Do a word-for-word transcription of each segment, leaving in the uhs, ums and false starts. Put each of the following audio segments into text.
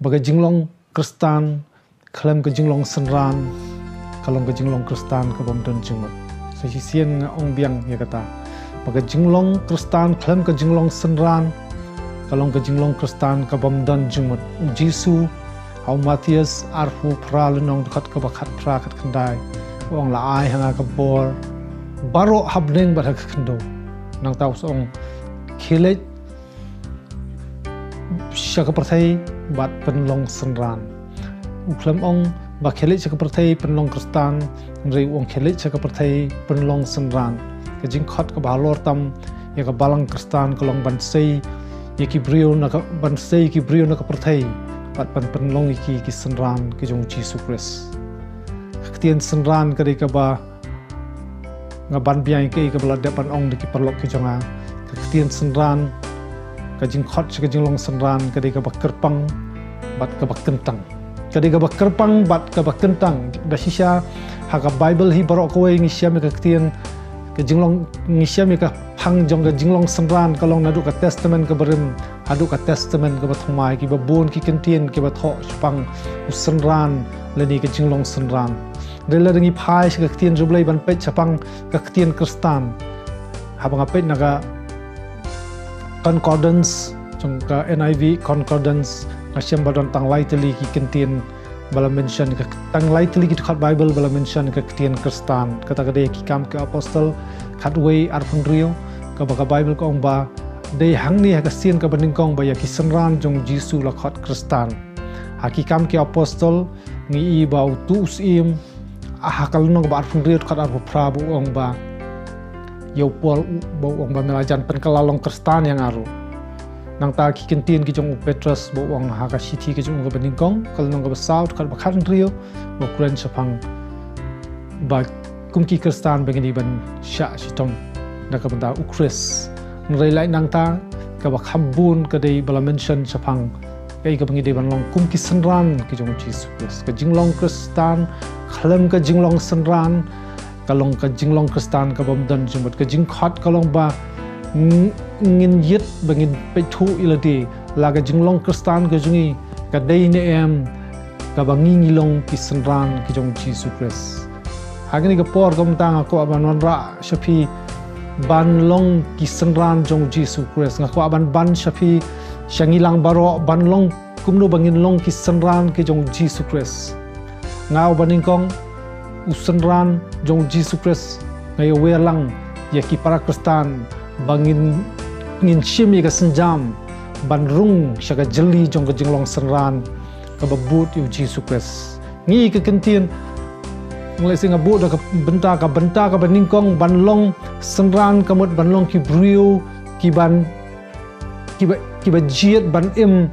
Ba ka jinglong Khristan khlem ka jinglong synran ka long ka jinglong Khristan ka bym don jingmut. Sa shisien nga ong biang ïa kata, ba ka jinglong Khristan khlem ka jinglong synran ka long ka jinglong Khristan ka bym don jingmut. U Jisu ha u Mathaios arphew phra lynnong dkhot kaba khatphra khatkhyndai u ong, la ai ha nga ka bor baroh ha bneng bad ha ka khyndew. Nangta u sa ong, khie leit sha ka pyrthei bad pynlong synran. U khlem ong ba khie leit sha ka pyrthei pynlong Khristan, hynrei u ong khie leit sha ka pyrthei pynlong synran. Ka jingkhot kaba halor tam ïa ka balang Khristan ka long ban sei ïa ki briew na ka, ban sei ïa ki briew na ka pyrthei bad ban pynlong ïa ki ki synran ki jong u Jisu Khrist. Ka ktien synran ka dei kaba nga ban biang ïa kaei kaba la dep ban ong da ki paralok ki jong nga. Ka ktien synran, ka jingkhot sha ka jinglong synran ka dei kaba kyrpang bad kaba kyntang. Ka dei kaba kyrpang bad kaba kyntang. Da shisha ha ka Baibl hi baroh kawei ngi shem ïa ka ktien, ka jinglong, ngi shem ïa ka phang jong ka jinglong synran ka long naduh ka Testament kaba rim haduh ka Testament kaba thymmai, kiba bun ki kyntien kiba thoh shaphang u synran lane ka jinglong synran. Hynrei lada ngi phai sha ka ktien jong U Blei ban peit shaphang ka ktien Khristan, haba nga peit na ka concordance jong ka N I V concordance, nga shem ba don tang lai tylli ki kyntien ba la mention, ka tang lai tylli ki dkhot Baibl ba la mention ka ktien Khristan. Kata ka dei Ki Kam ki Apostol khatwei arphew hynriew, kaba ka Baibl ka ong ba dei hangne ha ka sien kaba nyngkong ba ïa ki synran jong u Jisu la khot Khristan. Ha Ki Kam ki Apostol ngi i ba utu u syiem ha ka lynnong kaba arphew hynriew dkhot arphew phra ba u ong ba ïa u Paul, u, ba u ong ba me la jan pynkylla long Khristan ïa nga ruh. Nangta ki kyntien ki jong u Petros ba u ong ha ka shithi ki jong u kaba nyngkong, ka lynnong kaba saw dkhot ba khathynriew, ba u kren shaphang ba kum ki Khristan ba ngin ïa ban shah shitom da ka bynta u Khrist. Hynrei lait nangta kaba kham bun ka dei ba la mention shaphang kaei kaba ngi dei ban long kum ki synran ki jong u Jisu Khrist. Ka jinglong Khristan khlem ka jinglong synran ka long ka jinglong Khristan ka bym don jingmut. Ka jingkhot ka long ba ng-, ngin ïit ba ngin peit thuh ïa lade la ka jinglong Khristan ka jong ngi ka dei ne em kaba ngi ngi long ki synran ki jong u Jisu Khrist. Ha kane ka por ka mynta nga kwah ban wanrah sha phi ban long ki synran jong u Jisu Khrist. Nga kwah ban ban sha phi sha ngi lang baroh ban long kumno ba ngin long ki synran ki jong u Jisu Khrist. Nga u ba nyngkong u synran jong u Jisu Khrist, nga ïa wer lang ïa ki para Khristan ba ngin, ngin shim ïa ka sienjam ban rung sha ka jylli jong ka jinglong synran kaba bud ïa u Jisu Khrist. Ngi ka kyntien, nga lehse nga bud da ka bynta, ka bynta kaba nyngkong ban long synran ka mut ban long ki briew ki ban, kiba, kiba jied ban im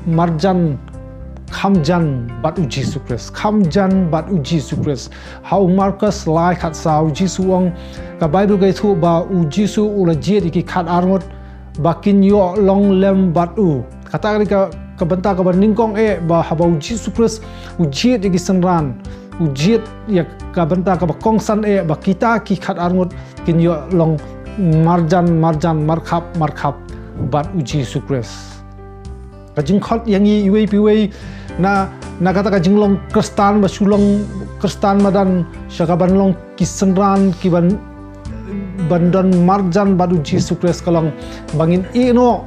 marjan kham jan bad u Jisu Khrist, kham jan bad u Jisu Khrist. Ha u Markos lai khatsaw u Jisu u ong, ka Baibl ka ïathuh ba u Jisu u la jied ïa ki khatar ngut ba kin ïoh long lem bad u. Kata ka dei ka, ka bynta kaba nyngkong eh ba haba u Jisu Khrist u jied ïa ki synran, u jied ïa ka bynta kaba kongsan eh ba kita ki khatar ngut kin ïoh long marjan, marjan, markhap, markhap bad u Jisu Khrist. Ka jingkhot ïa ngi iwei pa iwei na, na kata ka jinglong Khristan ba shu long Khristan madan sha ka ban long ki synran ki ban, ban don marjan bad u Jisu Khrist ka long ba ngin ïeh noh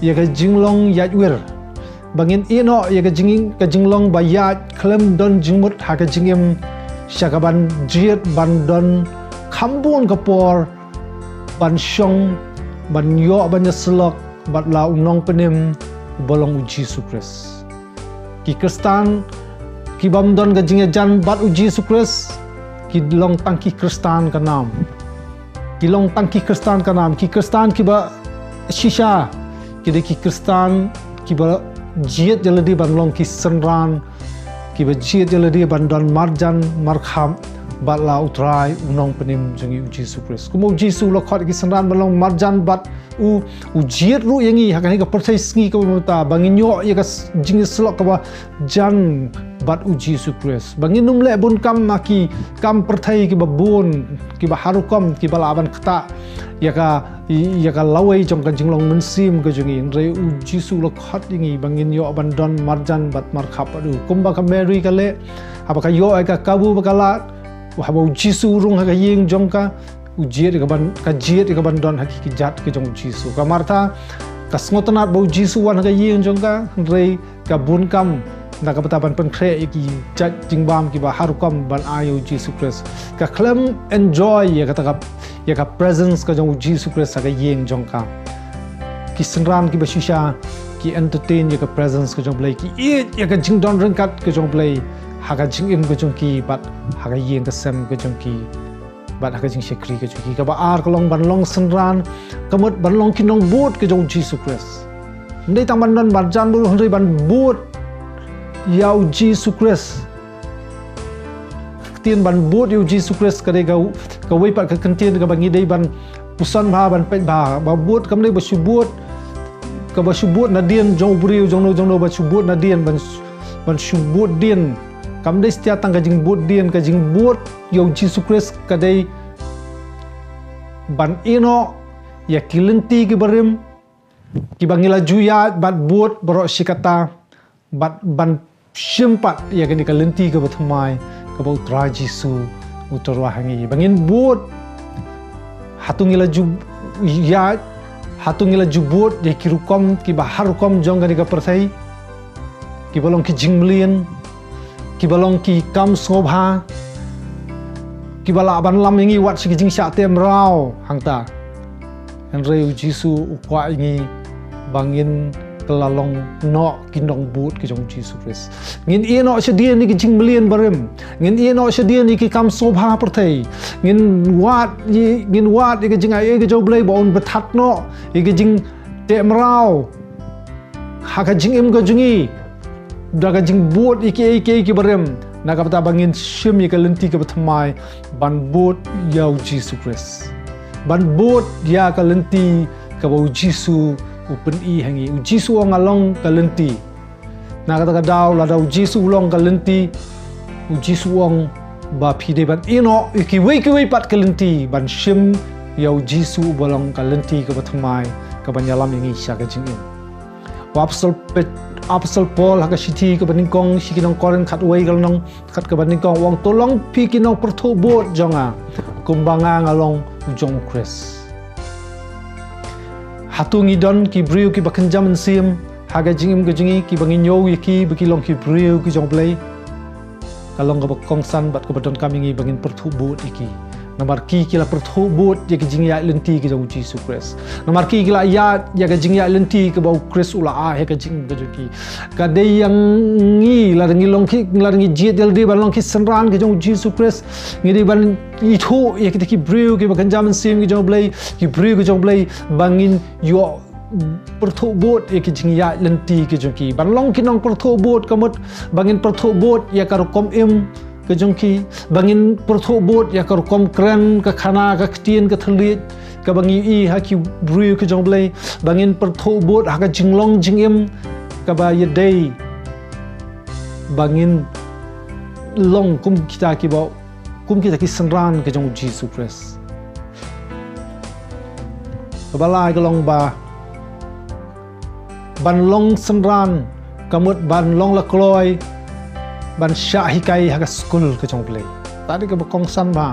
ïa ka jinglong ïaid wir, ba ngin ïeh noh ïa ka jing, ka jinglong ba ïaid khlem don jingmut ha ka jingim sha ka ban jied ban don kham bun ka por ban shong, ban ïoh ban ïasyllok bad la u nongpynim uba long u Jisu Khrist. Ki Khristan ki bym don ka jingïajan bad u Jisu Khrist ki long tang ki Khristan ka nam. Ki long tang ki Khristan ka nam. Ki Khristan kiba shisha ki dei ki Khristan kiba jied ïa lade ban long ki synran, kiba jied ïa lade ban don marjan, markhap, bad la U Trai u nongpynim jong ngi U Jisu Khrist. Kumba U Jisu u la khot ïa ki synran ban long marjan bad u, u jied ruh ïa ngi ha kane ka pyrthei sngi kaba mynta ba ngin ïoh ïa ka s-, jingïasyllok kaba jan bad U Jisu Khrist. Ba ngin ym leh bun kam ha ki kam pyrthei kiba bun, kiba har rukom, kiba lah ban ktah ïa ka, ïa ka lawei jong ka jinglong mynsiem ka jong ngi. Hynrei U Jisu u la khot ïa ngi ba ngin ïoh ban don marjan bad markhap bad u. Kumba ka Mary ka leh, haba ka ïoh ïa ka kabu ba ka lad, haba U Jisu u rung ha ka ïing jong ka, u jied ïa ka ban, ka jied ïa ka ban don ha ki kjat ka jong U Jisu. Ka Martha ka sngewtynnat ba U Jisu u wan ha ka ïing jong ka, hynrei ka bun kam na ka bynta ban pynkhreh ïa ki jait jingbam kiba har rukom ban ai ïa U Jisu Khrist. Ka khlem enjoy ïa kata ka, ïa ka presence ka jong U Jisu Khrist ha ka ïing jong ka. Ki synran kiba shisha ki entertain ïa ka presence ka jong U Blei, ki ïeit ïa ka jingdon ryngkat ka jong U Blei ha ka jingim ka jong ki bad ha ka ïing ka sem ka jong ki bad ha ka jingshakri ka jong ki. Kaba ar ka long ban long synran, ka mut ban long ki nongbud ka jong U Jisu Khrist. Ym dei tang ban don marjan bad hynrei ban bud ïa U Jisu Khrist. Ka ktien ban bud ïa U Jisu Khrist ka dei ka, kawei pat ka kyntien kaba ngi dei ban puson bha, ban peit bha. Ba bud kam dei ba shu bud, kaba shu bud nadien jong u briew jong no jong no, ba shu bud nadien, ban, ban shu bud dien. Kam dei satia tang ka jingbud dien, ka jingbud ïa U Jisu Khrist ka dei ban ïehnoh ïa ki lynti kiba rim, kiba ngi la ju ïaid bad bud baroh shi katta, bad ban shim pat ïa kane ka lynti kaba thymmai kaba U Trai Jisu u tyrwa ha ngi. Ba ngin bud, hato ngi la ju ïaid, hato ngi la ju bud ïa ki rukom kiba har rukom jong kane ka pyrthei, kiba long ki jingmlien, kiba long ki kam sngewbha, kiba lah ban lam ïa ngi wat sha ki jingshah teh mraw hangta. Hynrei U Jisu u kwah ïa ngi ba ngin kylla long noh ki nongbud ka jong U Jisu Khrist. Ngin ïehnoh shadien ïa ki jingmlien barim. Ngin ïehnoh shadien ïa ki kam sngewbha pyrthei. Ngin wad ïa, ngin wad ïa ka jingai ei ka jong U Blei ba un bthat noh ïa ka jingteh mraw ha ka jingim ka jong ngi da ka jingbud ïa kiei kiei kiba rim, na ka bynta ba ngin shim ïa ka lynti kaba thymmai ban bud ïa U Jisu Khrist, ban bud ïa ka lynti kaba U Jisu u pyni ha ngi. U Jisu u ong, nga long ka lynti. Na kata ka daw, lada U Jisu u long ka lynti, U Jisu u ong ba phi dei ban ïehnoh ïa kiwei kiwei pat ki lynti ban shim ïa U Jisu uba long ka lynti kaba thymmai kaban ïalam ïa ngi sha ka jingim. U Apostol Pet-, Apostol Paul ha ka shithi kaba nyngkong sha ki nong Korinth khatwei ka lynnong khat kaba nyngkong u ong, to long phi ki nongpyrthuh bud jong nga kumba nga nga long u jong U Khrist. Hato ngi don ki briew kiba kynja mynsiem ha ka jingim ka jong ngi, kiba ngi ñiew ïa ki ba ki long ki briew ki jong U Blei? Ka long kaba kongsan bad kaba donkam ïa ngi ba ngin pyrthuh bud ïa ki. Namar ki ki la pyrthuh bud ïa ki jingïaid lynti ki jong U Jisu Khrist. Namar ki ki la ïaid ïa ka jingïaid lynti kaba U Khrist u la ai ha ka jingim ka jong ki. Ka dei ïa ngi, lada ngi long ki, lada ngi jied ïalade ban long ki synran ki jong U Jisu Khrist, ngi dei ban ithuh ïa kita ki briew kiba kynja mynsiem ki jong U Blei, ki briew ki jong U Blei, ba ngin ïoh pyrthuh bud ïa ki jingïaid lynti ki jong ki. Ban long ki nongpyrthuh bud ka mut ba ngin pyrthuh bud ïa ka rukom im ka jong ki, ba ngin pyrthuh bud ïa ka rukom kren, ka khana, ka ktien, ka thylliej kaba ngi ïohi ha ki briew ki jong U Blei, ba ngin pyrthuh bud ha ka jinglong jingim kaba ïadei ba ngin long kum kita kiba, kum kita ki synran ki jong U Jisu Khrist. Kaba lai ka long ba ban long synran ka mut ban long la kloi ban shah hikai ha ka skul ka jong U Blei. Kata dei kaba kongsan bha.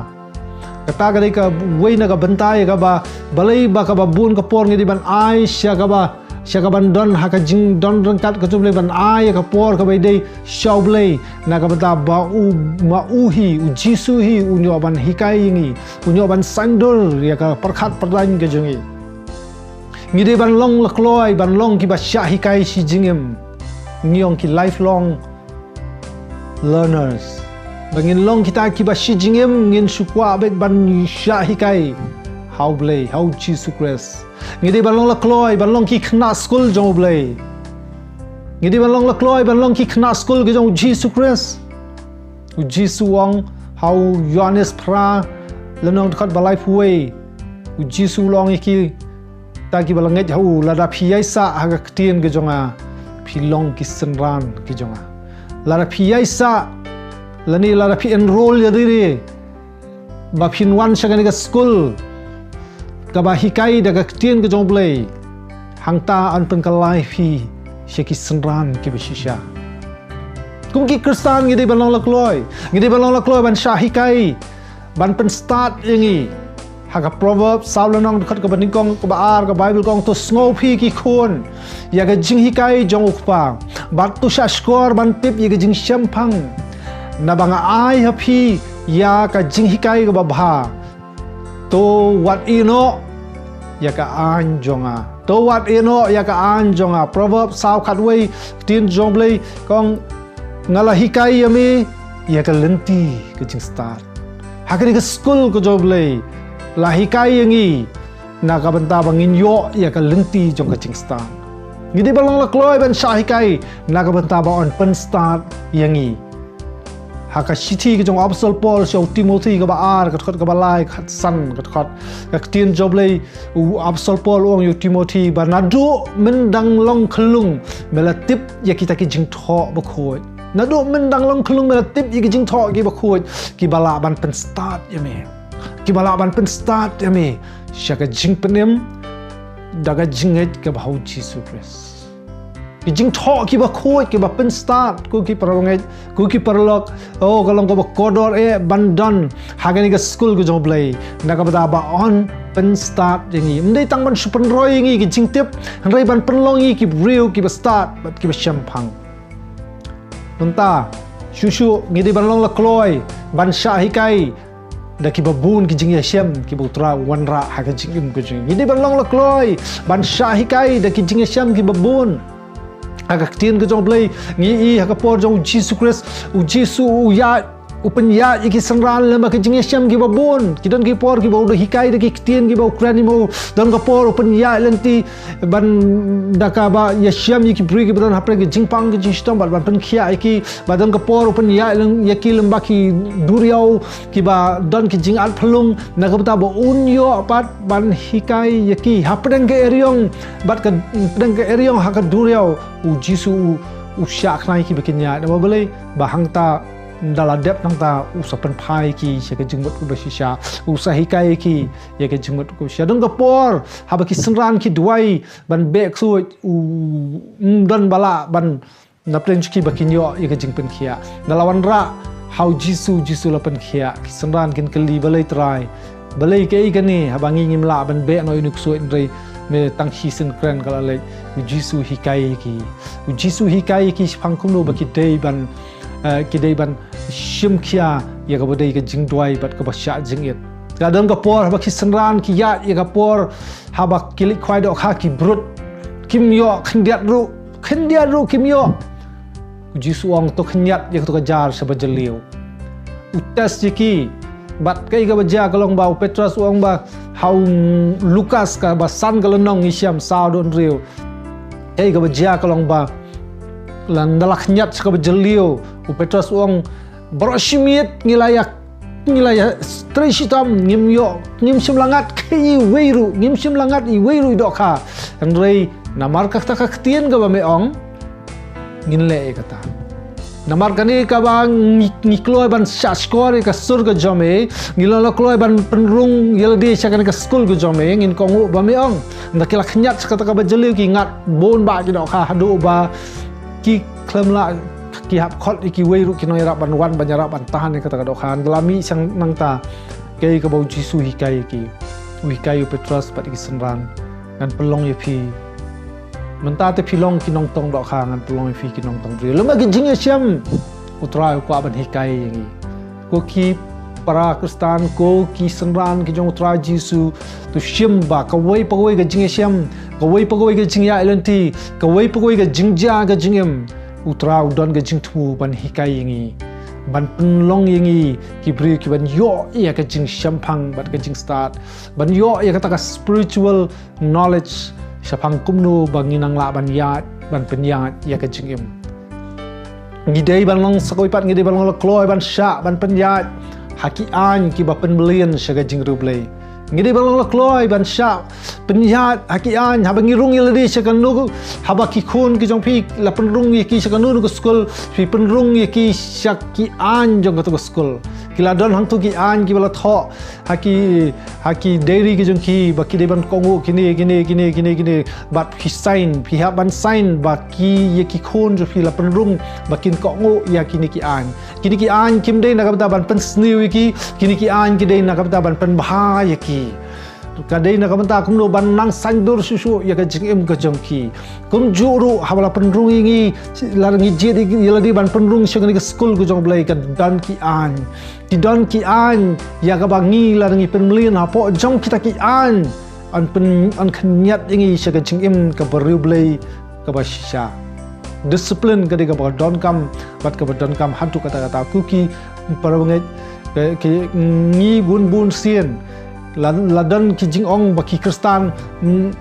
Kata ka dei kawei na ka bynta ïa kaba balei ba kaba bun ka por ngi dei ban ai sha kaba, sha kaban don ha ka jingdon ryngkat ka jong U Blei, ban ai ïa ka por kaba ïadei sha U Blei, na ka bynta ba u, ma u hi, U Jisu hi un ïoh ban hikai ïa ngi, un ïoh ban saiñdur ïa ka pyrkhat pyrdaiñ ka jong ngi. Ngi dei ban long la kloi, ban long kiba shah hikai shi jingim. Ngi ong ki lifelong learners. Ba ngin long kita kiba shi jingim, ngin shu kwah beit ban shah hikai ha U Blei, ha U Jisu Khrist. Ngi dei ban long la kloi, ban long ki khynnah skul jong U Blei. Ngi dei ban long la kloi, ban long ki khynnah skul ki jong U Jisu Khrist. U Jisu u ong Ha u Ïoannis phra, lynnong dkhot ba laiphew wei, u Jisu u la ong ïa kita kiba la ngeit ha u, lada phi ïaisah ha ka ktien ka jong nga, phi long ki synran ki jong nga. Lada phi ïaisah, lane lada phi enroll ïa lade, ba phin wan sha kane ka skul kaba hikai da ka ktien ka jong u Blei, hangta yn pynkylla ïa phi sha ki synran kiba shisha. Kum ki Khristan ngi dei ban long la kloi, ngi dei ban long la kloi ban shah hikai, ban pynstad ïa ngi. Ha ka Proverb saw lynnong dkhot kaba nyngkong, kaba ar, ka Baibl ka ong, to sngew phi ki khun ïa ka jinghikai jong u kpa, bad to shah shkor ban tip ïa ka jingshemphang. Naba nga ai ha phi ïa ka jinghikai kaba bha. To wad ïehnoh ïa ka aiñ jong nga. To wad ïehnoh ïa ka aiñ jong nga. Proverb saw khatwei, ktien jong u Blei ka ong, nga la hikai ïa me ïa ka lynti ka jingstad. Ha kane ka skul ka jong u Blei, la hikai ïa ngi na ka bynta ba ngin ïoh ïa ka lynti jong ka jingstad. Ngi dei ban long la kloi ban shah hikai na ka bynta ba yn pynstad ïa ngi. Ha ka shithi ka jong u Apostol Paul sha u Timothi kaba ar, ka dkhot kaba lai, ka khatsan, ka dkhot, ka ktien jong u Blei, u Apostol Paul u ong ïa u Timothi ba naduh myndang long khyllung me la tip ïa kita ki jingthoh bakhuid. Naduh myndang long khyllung me la tip ïa ki jingthoh kiba khuid, kiba lah ban pynstad ïa me. Kiba lah ban pynstad ïa me sha ka jingpynim da ka jingngeit kaba ha u Jisu Khrist. Ki jingthoh kiba khuid, kiba pynstad, ko ki paralok, ko ki paralok, oh, ka long kaba kordor eh ban don ha kane ka skul ka jong u Blei, na ka bynta ba yn pynstad ïa ngi. Ym dei tang ban shu pynroi ïa ngi ki jingtip, hynrei ban pynlong ïa ngi ki briew kiba stad bad kiba shemphang. Mynta shuh shuh ngi dei ban long la kloi ban shah hikai da kiba bun ki jingïashem kiba u Trai u wanrah ha ka jingim ka jong ngi. Ngi dei ban long la kloi ban shah hikai da ki jingïashem kiba bun. Ha ka ktien ka jong u Blei ngi i ha ka por jong u Jisu Khrist, u Jisu u ïaid, u pynïaid ïa ki synran lem bad ki jingïashem kiba bun. Ki don ki por kiba u da hikai da ki ktien kiba u kren ïa u, don ka por u pynïaid lynti ban da kaba ïashem ïa ki briew kiba don hapdeng ka jingpang ka jingshitom bad ban pynkhiah ïa ki, bad don ka por u pynïaid lynti ïa ki lem bad ki duriaw kiba don ki jingat phyllung, na ka bynta ba un ïoh pat ban hikai ïa ki hapdeng ka eriong, bad ka hapdeng ka eriong ha ka duriaw u Jisu u, u shah khnang ïa ki ba kin ïaid. Naba balei? Ba hangta da la dep nangta u sa pynphai ïa ki sha ka jingmut kaba shisha, u sa hikai ïa ki ïa ka jingmut kaba shisha. Don ka por haba ki synran ki duwai ban beh ksuid, u, mm, don ba lah ban na pdeng jong ki ba kin ïoh ïa ka jingpynkhiah. Da la wanrah ha u Jisu, Jisu la pynkhiah. Ki synran kin kylli, balei Trai? Balei kaei kane haba ngi ngim lah ban beh noh ïa une u ksuid, hynrei me tang shisien kren ka la leit. U Jisu hikai ïa ki. U Jisu hikai ïa ki shaphang kumno ba ki dei ban, eh, ki dei ban shim khia ïa kaba dei ka jingduwai bad kaba shah jingit. Ka don ka por haba ki synran ki ïaid ïa ka por haba ki leit khwai dohkha ki brut. Kim ïoh khyndiat ruh, khyndiat ruh kim ïoh. U Jisu u ong, to khyndiat ïa kato ka jar sha ba jylliew. U test ïa ki. Bad kaei kaba jia ka long ba u Petros u ong ba ha u Lukas kaba san ka lynnong ngi shem, saw haduh hynriew. Kaei kaba jia ka long ba lada la khyndiat sha kaba jylliew, u Petros u ong, baroh shi miet ngi la ïa, ngi la ïa trei shitom, ngim ïoh, ngim shym la ngat kaei kawei ruh, ngim shym la ngat iwei ruh i dohkha. Hynrei namar kata ka ktien kaba me ong, ngin leh ïa kata. Namar kane kaba ngi, ngi kloi ban shah shkor ïa ka sur ka jong me, ngi la, la kloi ban pynrung ïa lade sha kane ka skul ka jong me, ngin kohnguh ba me ong. Nda ki la khyndiat sha kata kaba jylliew, ki ngat bun bah ki dohkha haduh ba ki khlem lah, ki hap khot ïa kiwei ruh ki nongïarap ban wan ban ïarap ban tahan ïa kata ka dohkha. Nda la mih sha nangta, kaei kaba u Jisu hikai ïa ki. U hikai ïa u Petros bad ïa ki synran. Ngan pynlong ïa phi. Mynta te phi long ki nongtong dohkha, ngan pynlong ïa phi ki nongtong briew. Lem bad ki jingïashem, u Trai u kwah ban hikai ïa ngi. Ko ki para Khristan, ko ki synran ki jong u Trai Jisu, to shim ba kawei pa kawei ka jingïashem, kawei pa kawei ka jingïaid lynti, kawei pa kawei ka jingjia ka jingim, u Trai u don ka jingthmu ban hikai ïa ngi, ban pynlong ïa ngi ki briew kiban ïoh ïa ka jingshemphang bad ka jingstad, ban ïoh ïa kata ka spiritual knowledge shaphang kumno ba ngin nang lah ban ïaid, ban pynïaid ïa ka jingim. Ngi dei ban long sa kawei pat, ngi dei ban long la kloi ban shah, ban pynïaid ha ki aiñ kiba pynmlien sha ka jingriewblei. Ngi dei ban long la kloi ban shah pynïaid ha ki aiñ, haba ngi rung ïa lade sha kano, haba ki khun ki jong phi la pynrung ïa ki sha kano kano ka skul, phi pynrung ïa ki sha ki aiñ jong kato ka skul. Ki la don hangto ki aiñ kiba la thoh ha ki, ha ki diary ki jong ki, ba ki dei ban kohnguh kine, kine, kine, kine, kine. Bad phi sign, phi hap ban sign ba ki, ïa ki khun jong phi la pynrung ba kin kohnguh ïa kine ki aiñ. Kine ki aiñ kim dei na ka bynta ban pynsniew ïa ki, kine ki aiñ ki dei na ka bynta ban pynbha ïa ki. Ka dei na ka bynta kumno ban nang saiñdur shuh shuh ïa ka jingim ka jong ki. Kumjuh ruh haba la pynrung ïa ngi, lada ngi jied ïa lade ban pynrung sha kane ka skul ka jong U Blei, ka don ki aiñ. Ki don ki aiñ ïa kaba ngi lada ngi pynmlien hapoh jong kita ki aiñ, yn pyn, yn khynñiat ïa ngi sha ka jingim kaba riewblei kaba shisha. Discipline ka dei kaba donkam, bad kaba donkam haduh katta katta. Ko ki para bangeit, ki, ki, ngi bun bun sien la, la don ki jingong ba ki Khristan, mm,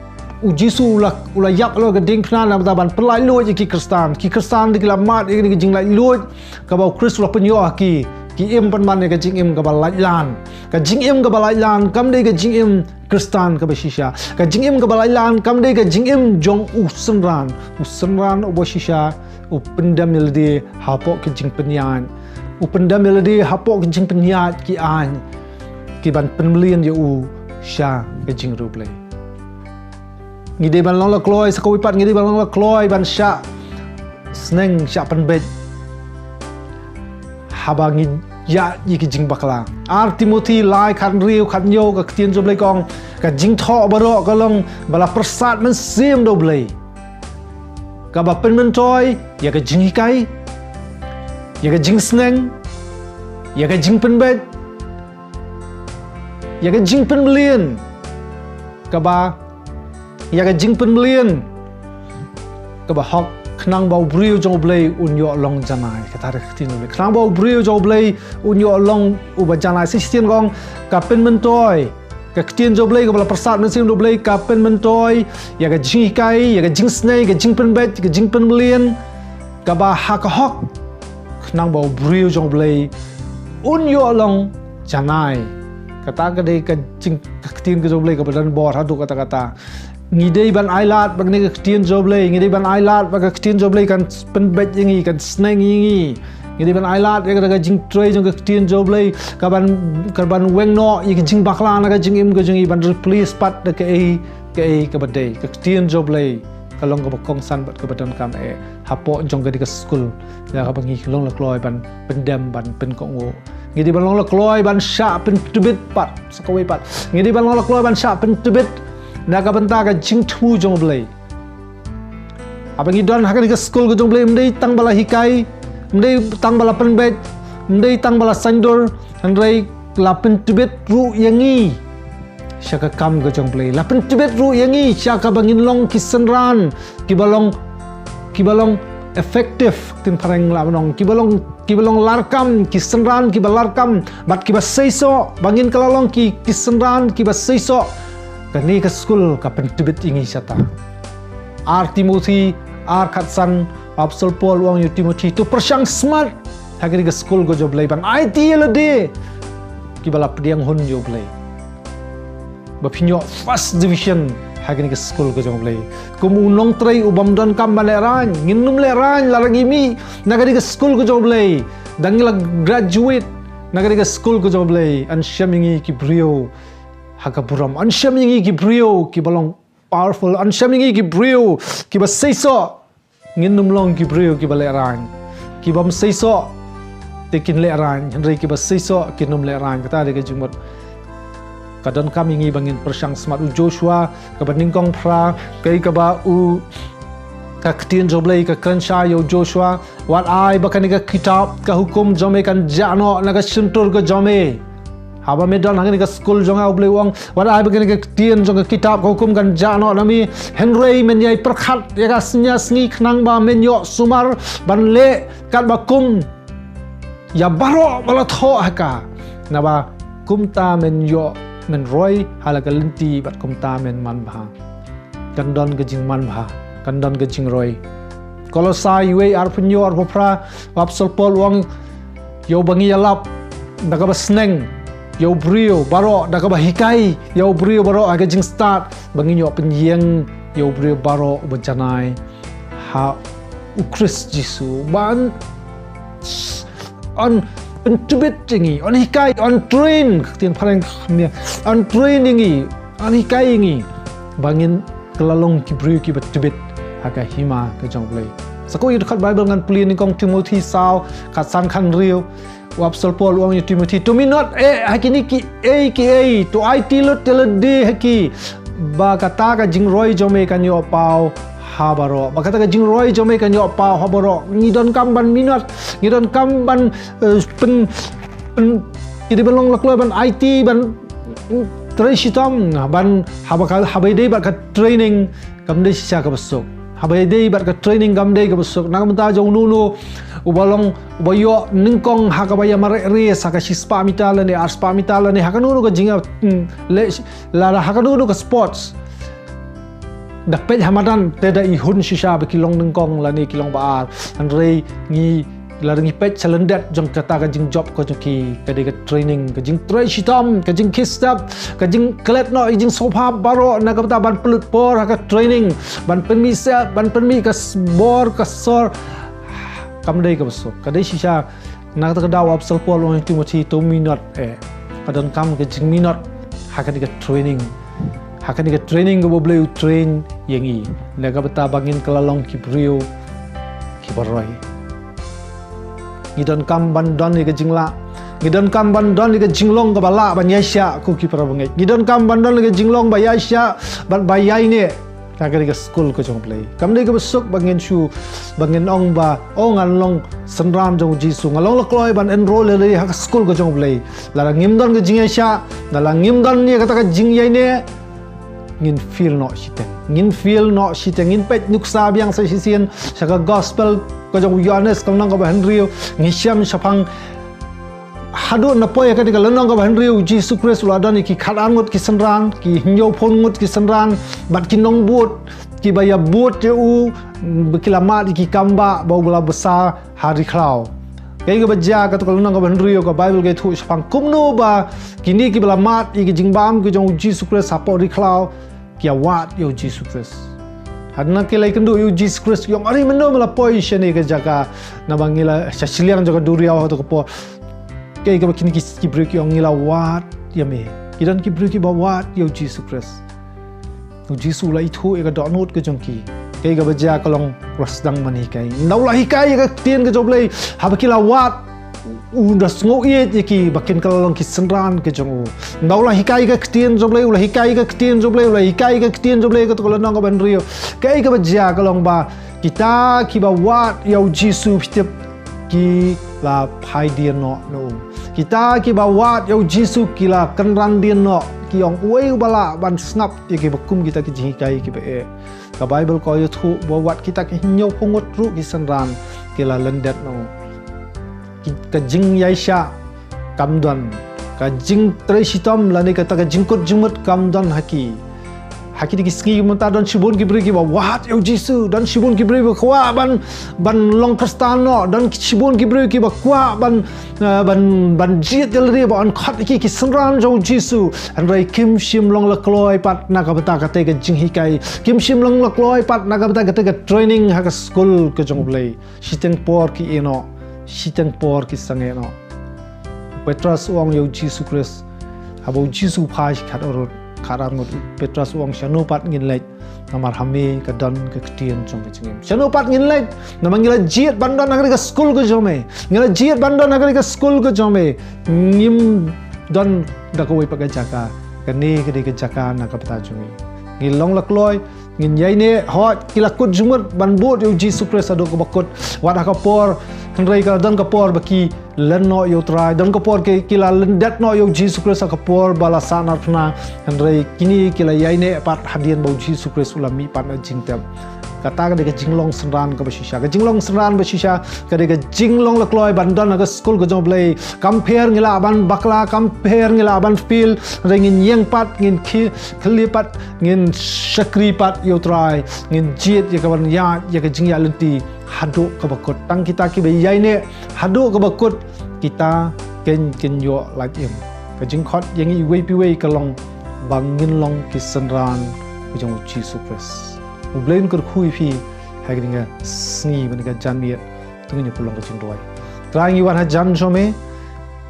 U Jisu u la, u la ïap halor ka diengphna na ka bynta ban pynlaitluid ïa ki Khristan. Ki Khristan te ki la mad ïa kane ka jinglaitluid kaba U Khrist u la pynïoh ha ki. Ki im pynban ïa ka jingim kaba laitlan. Ka jingim kaba laitlan kam dei ka jingim Khristan kaba shisha. Ka jingim kaba laitlan kam dei ka jingim jong u synran. U synran uba shisha u pyndem ïa lade hapoh ka jingpynïaid. U pyndem ïa lade hapoh ka jingpynïaid ki aiñ, ki ban pynmlien ïa u sha ka jingriewblei. Ngi dei ban long la kloi, sa kawei pat ngi dei ban long la kloi ban shah sneng, shah pynbeit haba ngi ïaid ïa ki jingbakla. Ar Timothi lai khathynriew khathynñiew, ka ktien jong U Blei ka ong, ka jingthoh baroh ka long ba la pyrsad mynsiem da U Blei, kaba pynmyntoi ïa ka jinghikai, ïa ka jingsneng, ïa ka jingpynbeit, ïa ka jingpynmlien, kaba, ïa ka jingpynmlien kaba hok, khnang ba u briew jong U Blei un ïoh long janai. Kata ka ktien U Blei, khnang ba u briew jong U Blei un ïoh long uba janai. Sa shisien ka ong, ka pynmyntoi, ka ktien jong U Blei kaba la pyrsad mynsiem da U Blei, ka pynmyntoi ïa ka jinghikai, ïa ka jingsneng, ka jingpynbeit, ka jingpynmlien, kaba ha ka hok, khnang ba u briew jong U Blei un ïoh long janai. Kata ka dei ka jing, ka ktien ka jong U Blei kaba don bor haduh katta katta. Ngi dei ban ailad ba kane ka ktien jong U Blei, ngi dei ban ailad ba ka ktien jong U Blei kan pynbeit ïa ngi, kan sneng ïa ngi. Ngi dei ban ailad ïa ka jingtrei jong ka ktien jong U Blei, ka ban, ka ban weng noh ïa ka jingbakla na ka jingim ka jong ngi, ban replace pat da kaei kaei kaba dei. Ka ktien jong U Blei ka long kaba kongsan bad kaba donkam eh hapoh jong kane ka skul, ïa kaba ngi long la kloi ban pyndem, ban pynkohnguh. Ngi dei ban long la kloi ban shah pyntbit pat, sa kawei pat. Ngi dei ban long la kloi ban shah pyntbit na ka bynta ka jingthmu jong U Blei. Haba ngi don ha kane ka skul ka jong U Blei, ym dei tang ba la hikai, ym dei tang ba la pynbeit, ym dei tang ba la saiñdur, hynrei la pyntbit ruh ïa ngi sha ka kam ka jong U Blei. La pyntbit ruh ïa ngi sha kaba ngin long ki synran kiba long, kiba long effective, ktien phareng lah ban ong, kiba long, kiba long larkam, ki synran kiba larkam bad kiba seisoh, ba ngin kylla long ki, ki synran kiba seisoh. Kane ka skul ka pyntbit ïa ngi shata. Ar Timothi ar khatsan, Apostol Paul u ong ïa u Timothi, to pyrshang smat ha kane ka skul ka jong U Blei, ban aiti ïa lade kiba la pdiang hun ïa U Blei, ba phin ïoh first division ha kane ka skul ka jong U Blei. Kum u nongtrei u bym donkam ban lehraiñ, ngin ym lehraiñ lada ngi mih na kane ka skul ka jong U Blei. Da ngi la graduate na kane ka skul ka jong U Blei, yn shem ïa ngi ki briew ha ka burom, yn shem ïa ngi ki briew kiba long powerful, yn shem ïa ngi ki briew kiba seisoh. Ngin ym long ki briew kiba lehraiñ. Ki bym seisoh te kin lehraiñ, hynrei kiba seisoh kin ym lehraiñ. Kata dei ka jingmut. Ka donkam ïa ngi ba ngin pyrshang smat. U Joshua kaba nyngkong phra, kaei kaba u, ka ktien jong U Blei ka kren shai ïa u Joshua, wat ai ba kane ka kitab ka hukum jong me kan jah noh na ka shyntur ka jong me. Haba me don ha kane ka skul jong nga, U Blei u ong, wat ai ba kane ka ktien jong ka kitab ka hukum kan jah noh na me. Hynrei men ïai pyrkhat ïa ka synñia sngi khnang ba men ïoh sumar ban leh katba kum ïa baroh ba la thoh ha ka. Naba kumta men ïoh, men roi ha la ka lynti bad kumta men manbha. Kan don ka jingmanbha, kan don ka jingroi. Kolosai wei arphew hynñiew arphew phra, u Apostol Paul u ong, ïa uba ngi ïalap, da kaba sneng ïa u briew baroh, da kaba hikai ïa u briew baroh ha ka jingstad ba ngin ïoh pynïeng ïa u briew baroh uba janai ha u Khrist Jisu. Ban yn, yn tbit ïa ngi, yn hikai, yn train, ka ktien phareng ka khmia, yn train ïa ngi, yn hikai ïa ngi ba ngin kylla long ki briew kiba tbit ha ka hima ka jong U Blei. Sa ko ïa dkhot Bible ngan pule nyngkong Timothy saw, khatsan khathynriew. U apostol Paul u ong ïa u Timothy, to minot eh ha kine kiei kiei, to aiti lut te lade ha ki, ba kata ka jingroi jong me kan ïoh paw ha baroh, ba kata ka jingroi jong me kan ïoh paw ha baroh. Ngi donkam ban minot, ngi donkam ban, eh, pyn, pyn, ki dei ban long la kloi ban aiti, ban, mm, trei shitom, ban haba ka, haba ïadei bad ka training kam dei shisha kaba suk. Haba ïadei bad ka training kam dei kaba suk. Na ka bynta jong uno uno uba long, uba ïoh nyngkong ha kaba ïa mareh race, ha ka shispah meter lane arspah meter lane ha kano kano ka jing, mm, leh, lada ha kano kano ka sports, da peit ha madan te da i hun shisha ba ki long nyngkong lane ki long ba ar. Hynrei ngi, lada ngi peit sha lyndet jong kata ka jingjop ka jong ki, ka dei ka training, ka jingtrei shitom, ka jingkhie step, ka jingklet noh ïa ka jingsngewbha baroh, na ka bynta ban pynlut por ha ka training, ban pynmih step, ban pynmih ka s-, bor ka sor. Kam dei kaba suk. Ka dei shisha, na kata ka daw u apostol Paul u ong ïa u Timothy, to minot eh. Ka donkam ka jingminot ha kane ka training, ha kane ka training kaba U Blei u train ïa ngi, na ka bynta ba ngin kylla long ki briew kiba roi. Ngi donkam ban don ïa ka jinglah, ngi donkam ban don ïa ka jinglong kaba lah ban ïaishah, ko ki para bangeit. Ngi donkam ban don ïa ka jinglong ba ïaishah bad ba ïaineh ha kane ka skul ka jong U Blei. Kam dei kaba suk ba ngin shu, ba ngin ong ba, oh, ngan long synran jong U Jisu, ngan long la kloi ban enrol ïa lade ha ka skul ka jong U Blei. Lada ngim don ka jingïaishah, lada ngim don ïa kata ka jingïaineh, ngin fail noh shiteng. Ngin fail noh shiteng. Ngin peit nuksa biang sa shisien sha ka gospel ka jong u Ïoannis ka lynnong kaba hynriew. Ngi shem shaphang haduh na poi ha kane ka lynnong kaba hynriew, U Jisu Khrist u la don ïa ki khatar ngut ki synran, ki hynñiewphew ngut ki synran, bad ki nongbud kiba ïa bud ïa u, ba ki la mad ïa ki kambah ba u la bsa ha ri khlaw. Kaei kaba jia, kato ka lynnong kaba hynriew ka Bible ka ïathuh shaphang kumno ba kine kiba la mad ïa ki jingbam ki jong U Jisu Khrist hapoh ri khlaw ki ïa wad ïa U Jisu Khrist. Hadien ki la ïakynduh ïa U Jisu Khrist, ki ong, ari, mynno me la poi shane ka jaka, naba ngi la sha shiliang jong ka duriaw ha kato ka por. Kaei kaba kine ki, ki briew ki ong, ngi la wad ïa me. Ki don ki briew kiba wad ïa U Jisu Khrist. U Jisu u la ithuh ïa ka dohnud ka jong ki. Kaei kaba jia ka long, u la sdang ban hikai. Ynda u la hikai ïa ka ktien ka jong U Blei, haba ki la wad, u da sngewieit ïa ki ba kin kylla long ki synran ka jong u. Ynda u la hikai ïa ka ktien jong U Blei, u la hikai ïa ka ktien jong U Blei, u la hikai ïa ka ktien jong U Blei, kato ka lynnong kaba hynriew. Kaei kaba jia ka long ba kita kiba wad ïa U Jisu, phi tip, ki la phai dien noh na u. Kita kiba wad ïa U Jisu ki la kynran dien noh, ki ong, uei uba lah ban sngap ïa kiba kum kita ki jinghikai kiba eh. Ka Bible ka ïathuh ba wat kita ki hynñiewphew ngut ruh ki synran ki la lyndet noh. Ki, ka jingïaishah kam don, ka jingtrei shitom lane kata ka jingkut jingmut kam don ha ki. Ha kine ki sngi mynta don shibun ki briew kiba wad ïa U Jisu, don shibun ki briew ba kwah ban, ban long Khristan noh, don shibun ki briew kiba kwah ban, eh, ban, ban jied ïa lade, ba yn khot ïa ki ki synran jong U Jisu. Hynrei kim shym long la kloi pat na ka bynta kata ka jinghikai. Kim shym long la kloi pat na ka bynta kata ka training ha ka skul ka jong U Blei. Shiteng por ki ïeh noh, shiteng por ki sangeh noh. U Petros u ong ïa U Jisu Khrist, haba U Jisu u phai sha khatar ngut, khatar ngut, u Petros u ong, shano pat ngin leit, namar ha me ka don ka ktien jong ka jingim. Shano pat ngin leit, namar ngi la jied ban don ha kane ka skul ka jong me. Ngi la jied ban don ha kane ka skul ka jong me. Ngim don da kawei pat ka jaka. Kane ka dei ka jaka na ka bynta jong ngi. Ngi long la kloi, ngin ïaineh, hooid, ki la kut jingmut ban bud ïa U Jisu Khrist haduh kaba kut. Wat ha ka por, hynrei ka don ka por ba ki len noh ïa U Trai, don ka por ki, ki la lyndet noh ïa U Jisu Khrist ha ka por ba la sahnarphna, hynrei kine ki la ïaineh pat hadien ba U Jisu Khrist u la mih pat na jingtep. Kata ka dei ka jinglong synran kaba shisha. Ka jinglong synran ba shisha ka dei ka jinglong la kloi ban don ha ka skul ka jong U Blei. Kam pher ngi lah ban bakla, kam pher ngi lah ban fail, hynrei ngin ïeng pat, ngin khie, khie pat, ngin shakri pat ïa U Trai, ngin jied ïa ka ban ïaid ïa ka jingïaid lynti haduh kaba kut. Tang kita kiba ïaineh haduh kaba kut, kita kin kin ïoh lait im. Ka jingkhot ïa ngi iwei pa iwei ka long ba ngin long ki synran ka jong u Jisu Khrist. U Blei un kyrkhu ïa phi ha kane ka sngi bad kane ka janmiet. To ngin ïa pynlong ka jingduwai. Trai, ngi wan hajan jong me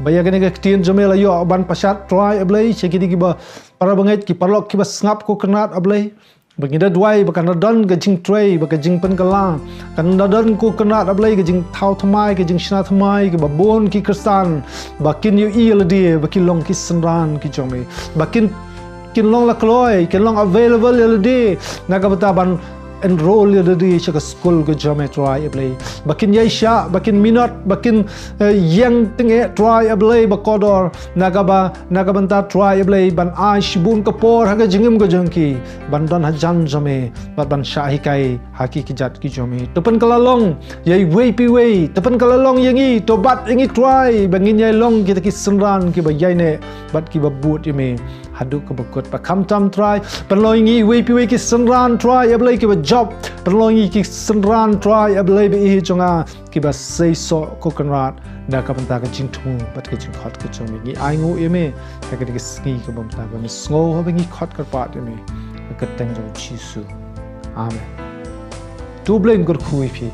ba ïa kane ka ktien jong me la ïoh ban pashat, Trai A Blei, sha kine kiba para bangeit, ki paralok kiba sngap, ko Kynrad A Blei, ba ngi da duwai ba kan da don ka jingtrei, ba ka jingpynkylla, kan da don, ko Kynrad A Blei, ka jingthaw thymmai, ka jingshna thymmai kaba bun ki khristan ba kin ïohi ïa lade ba ki long ki synran ki jong me, ba kin kin long la kloi, kin long available ïa lade na ka bynta ban enroll ïa lade sha ka skul ka jong me, Trai A Blei, ba kin ïaishah, ba kin minot, ba kin, eh, ïeng tyngeh, Trai A Blei, ba kordor na kaba, na ka bynta, Trai A Blei, ban ai shibun ka por ha ka jingim ka jong ki ban don hajan jong me bad ban shah hikai ha ki kjat ki jong me. To pynkylla long ïa iwei pa iwei, to pynkylla long ïa ngi, to bat ïa ngi, Trai, ba ngin ïai long kita ki synran kiba ïaineh bad kiba bud ïa me haduh kaba kut. Ba khamtam, Trai, pynlong ïa ngi iwei pa iwei ki synran, Trai A Blei, kiba jop. Pynlong ïa ngi ki synran, Trai A Blei, ba ïeit jong nga, kiba seisoh, ko Kynrad, da ka bynta ka jingthmu bad ka jingkhot ka jong me. Ngi ainguh ïa me ha kane ka sngi kaba mynta, ba me sngew haba ngi khot kyrpad ïa me ha ka kyrteng jong u Jisu. Amen. To U Blei un kyrkhu ïa phi.